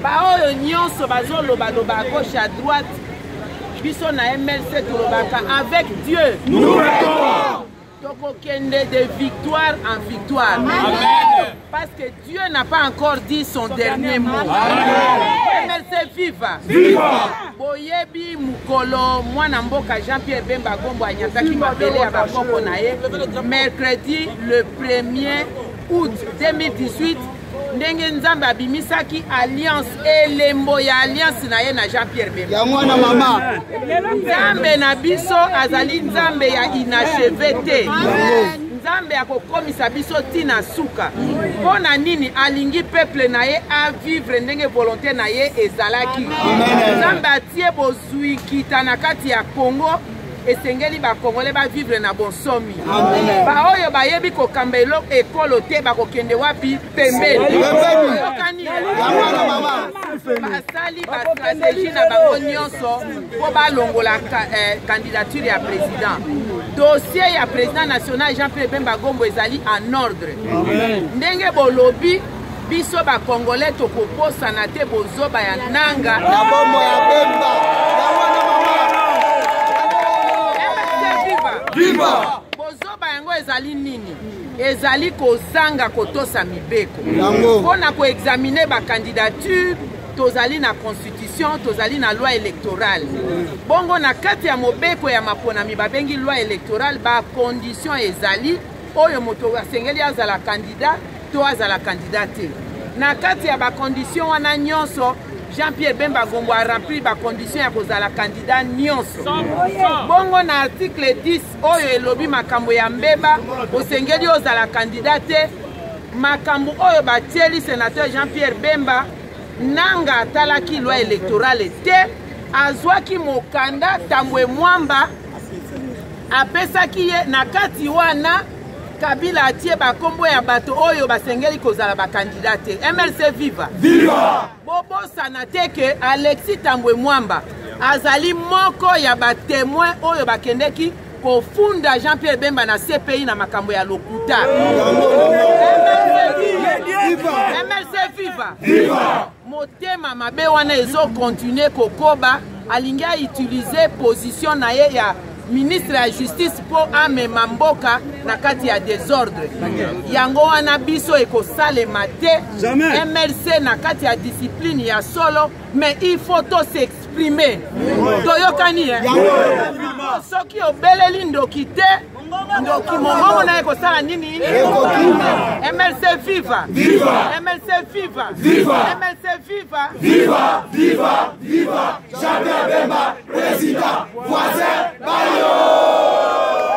Baoyo nyonso bazolobaloba à gauche à droite, biso na MLC tolobaka avec Dieu. Nous restons. Tokokende de victoire en victoire. Amen. Parce que Dieu n'a pas encore dit son dernier mot. Amen. MLC viva. Viva. Boyebi mukolo mwana mboka Jean-Pierre Bemba Gombo anyataki mabele ya bakoko na ye mercredi le 1er août 2018 ndenge Nzambe abimisaki alliance, elembo ya alliance na ye na Jean-Pierre Bemba. Yango wana mama. Nzambe na biso azali Nzambe ya inachevé te. Nzambe akokomisa biso tina suka. Mpo na nini alingi peuple na ye a vivre ndenge volonté na ye ezalaki. Nzambe atie bozwi kita na kati ya Congo, esengeli ba Congolais ba vivre na bonsomi. Baoyo bayebi kokamba ekolo te bakokende wapi? Pembeni. Oyokani? Basali ba stratégie na bango nyonso mpo balongola candidature ya président. Dossier ya président national Jean-Pierre Bemba Gombo ezali en ordre. Ndenge bolobi biso ba Congolais tokobosana te bozoba ya Nanga na bombo ya Bemba. Viva! Bozoba yango ezali nini? Ezali kozanga kotosa mibeko. Yango. Mpo na koexamine ba candidature, tozali na constitution, tozali na loi électorale. Bongo na kati ya mobeko ya maponami babengi loi électorale, ba condition ezali oyo moto asengeli azala candidat to azala candidat te. Na kati ya ba condition wana nyonso, Jean-Pierre Bemba Gombo a rempli ba condition ya kozala candidat nyonso. Bongo na article 10 oyo elobi makambo ya mbeba, osengeli ozala candidat te. Makambo oyo batieli sénateur Jean-Pierre Bemba, Nanga atalaki loi électorale te, azwaki mokanda Tambwe Mwamba apesaki ye na kati wana. Kabila atie bakombo ya bato oyo basengeli kozala ba candidat te. MLC viva. Viva. Bobosana te ke Alexis Tambwe Mwamba azali moko ya ba témoin oyo bakendeki kofunda Jean-Pierre Bemba na CPI na makambo ya lokuta. MLC viva. Viva. Motema mabe wana ezo continuer kokoba, alingi a utiliser position na ye ya ministre ya justice mpo amema mboka na kati ya désordre. Yango wana biso ekosalema te. Jamais. MLC na kati ya discipline ya solo, mais il faut to s'exprimer. Toyokani, hein? Soki obeleli ndoki te, ndoki mongongo na ye kosala nini? MLC viva. Viva. MLC viva. Viva. MLC viva. Viva, viva, viva. Jean-Pierre Bemba, président, voisin.